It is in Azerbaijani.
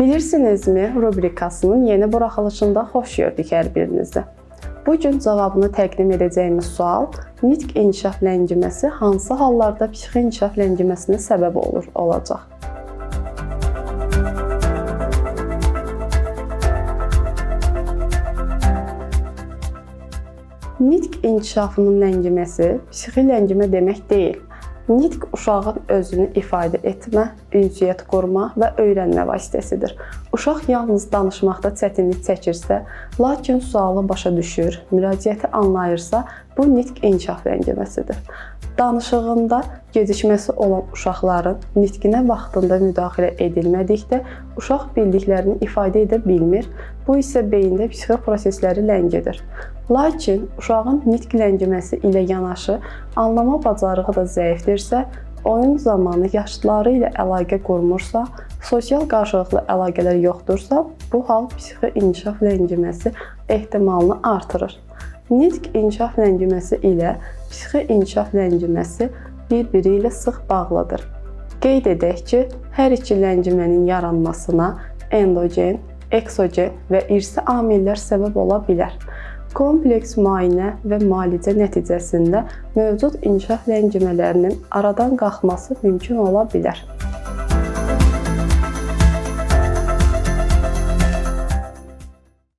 Bilirsinizmi rubrikasının yeni buraxılışında xoş gördük hər birinizi. Bu gün cavabını təqdim edəcəyimiz sual nitq inkişaf ləngiməsi hansı hallarda psixi inkişaf ləngiməsinə səbəb olur olacaq. Nitq inkişafının ləngiməsi psixi ləngimə demək deyil. Nitq uşağın özünü ifadə etmə, ünsiyyət qurma və öyrənmə vasitəsidir. Uşaq yalnız danışmaqda çətinlik çəkirsə, lakin sualı başa düşür, müraciəti anlayırsa, bu nitq inkişaf ləngiməsidir. Danışığında gecikməsi olan uşaqların nitqinə vaxtında müdaxilə edilmədikdə uşaq bildiklərini ifadə edə bilmir. Bu isə beyində psixi prosesləri ləngidir. Lakin uşağın nitq ləngiməsi ilə yanaşı anlama bacarığı da zəifdirsə, oyun zamanı yaşıdları ilə əlaqə qurmursa, sosial qarşılıqlı əlaqələr yoxdursa, bu hal psixi inkişaf ləngiməsi ehtimalını artırır. Nitq inkişaf ləngiməsi ilə psixi inkişaf ləngiməsi bir-biri ilə sıx bağlıdır. Qeyd edək ki, hər iki ləngimənin yaranmasına endogen, eksogen və irsi amillər səbəb ola bilər. Kompleks müayinə və müalicə nəticəsində mövcud inkişaf ləngimələrinin aradan qalxması mümkün ola bilər.